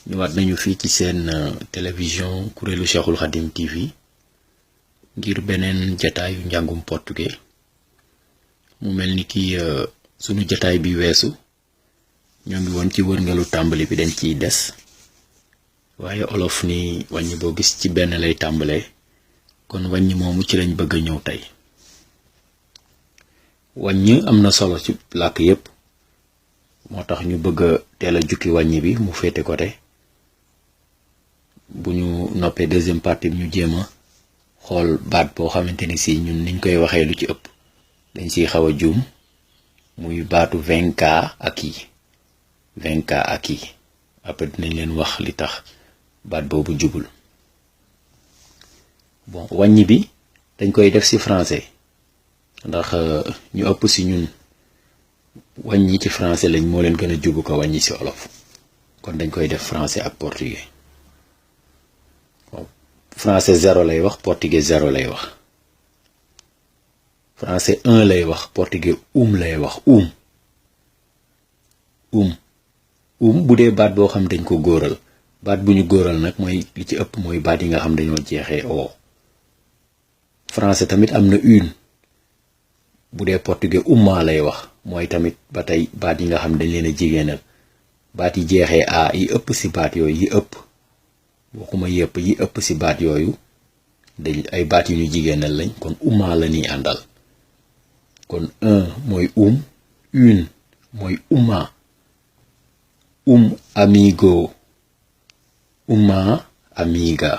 ñëwaat nañu fii ci seen télévision kuréelu Cheikhul Khadim TV ngir beneen jataayu njàngum portugais mu mel ni ki sunu jataay bi weesu ñoo ngi woon ci wërngalu tàmbali bi dañ ciy des waaye olof ni wàññi boo gis ci benn lay tàmbalee kon wàññi moomu ci lañ bëgg a ñëw tey. wàññi am na solo ci làkk yépp moo tax ñu bëgg a teel a jukki wàññi bi mu féete côté bu ñu noppee deuxième partie bi ñu jéem a xool baat boo xamante ni si ñun niñ koy waxee lu ci ëpp dañ siy xaw a juum muy baatu 20K ak yi 20K ak yi après dinañ leen wax li tax baat boobu jubul. bon wàññi bi dañ koy def ci français ndax ñu ëpp ci ñun wàññi ci français lañ moo leen gën a jubu ko wàññi ci olof kon dañ koy def français ak portugais. français 0 lay wax portugais 0 lay wax français 1 lay wax portugais lay wax bu dee baat boo xam dañ ko góoral baat bu ñu góoral nag mooy li ci ëpp mooy baat yi nga xam dañoo jeexee o. français tamit am na une bu dee portugais lay wax mooy tamit ba tey baat yi nga xam dañ leen a jigéenal baat yi jeexee a yi ëpp ci baat yooyu yi ëpp waxuma yëpp yi ëpp ci baat yooyu dañ ay baat yu ñu jigéenal lañ kon la ñuy àndal kon un mooy une mooy amigo amiga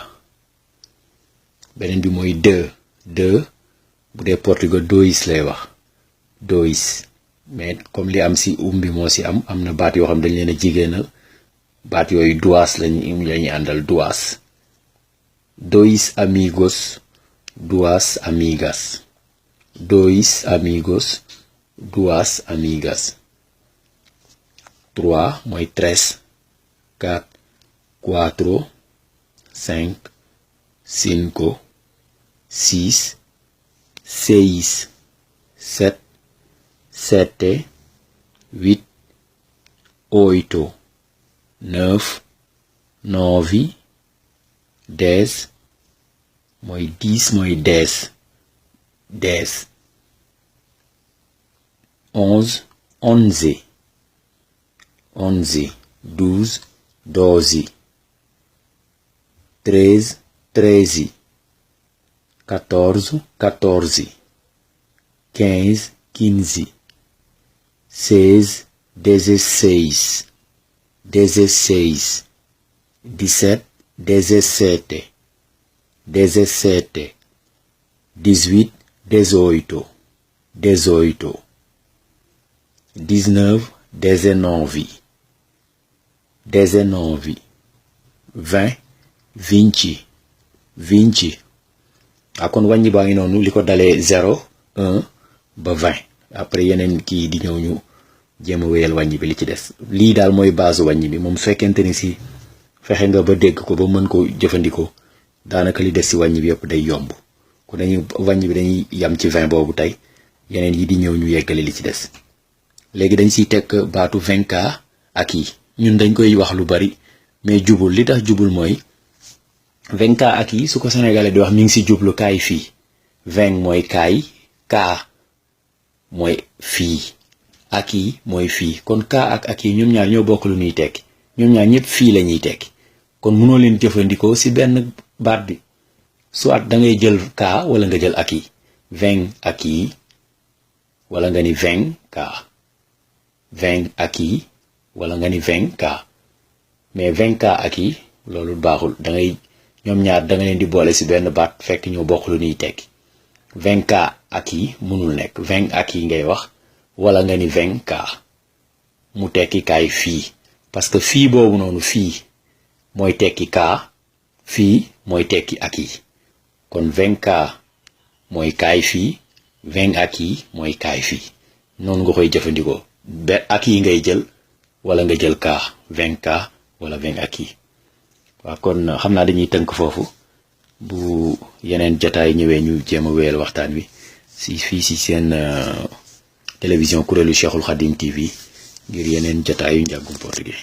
beneen bi mooy deux bu dee portugais dois lay wax dois mais comme li am ci bi moo ci am na baat yoo xam dañ leen a jigéenal baat yooyu duas lañuy àndal duas dois amigos duas amigas dois amigos duas amigas trois mooy tres quatre cuatro cinq cinco six seis sept sete huit oito 9 9 10 mooy 10 mooy 10 10 11 11 11 12 12 13 13 14 14 15 15 16 16 16 17 17 17 18 18 18 19 19 19 20 20 20 kon wàññi baa ngi noonu li ko dalee 0 1 ba 20 après yeneen kii di ñëw ñu jéem a wéyal wàññi bi li ci des lii daal mooy base wàññi bi moom su fekkente ni si fexe nga ba dégg ko ba mën ko jëfandikoo daanaka li des si wàññi bi yëpp day yomb kon dañuy wàññi bi dañuy yam ci 20 boobu tey yeneen yi di ñëw ñu yeggale li ci des léegi dañ siy teg baatu 20K ak yi ñun dañ koy wax lu bari mais jubul li tax jubul mooy 20K ak yi su ko sénégalais di wax mi ngi si jublu kaay fii 20 mooy kaay kaa mooy fii ak yi mooy fii kon kaa ak yi ñoom ñaar ñoo bokk lu ñuy tekki ñoom ñaar ñëpp fii la ñuy tekki kon mënoo leen jëfandikoo ci benn baat bi soit da ngay jël kaa wala nga jël ak yi 20 ak yi wala nga ni 20K 20 ak yi wala nga ni 20K mais 20K ak yi loolu baaxul da ngay ñoom ñaar da nga leen di boole ci benn baat fekk ñoo bokk lu ñuy tekki 20K ak yi mënul nekk 20 ak yi ngay wax wala nga ni 20K mu tekki kaay fii parce que fii boobu noonu fii mooy tekki kaa fii mooy tekki ak yi kon 20K mooy kaay fii 20 ak yi mooy kaay fii noonu nga koy jëfandikoo ak yi ngay jël wala nga jël kaa 20K wala 20 ak yi waaw kon xam naa dañuy tënk foofu bu yeneen jataay ñëwee ñu jéem a wéyal waxtaan wi fii si seen télévision kuréelu Cheikhul Khadim TV ngir yeneen jataayu njàngum portugais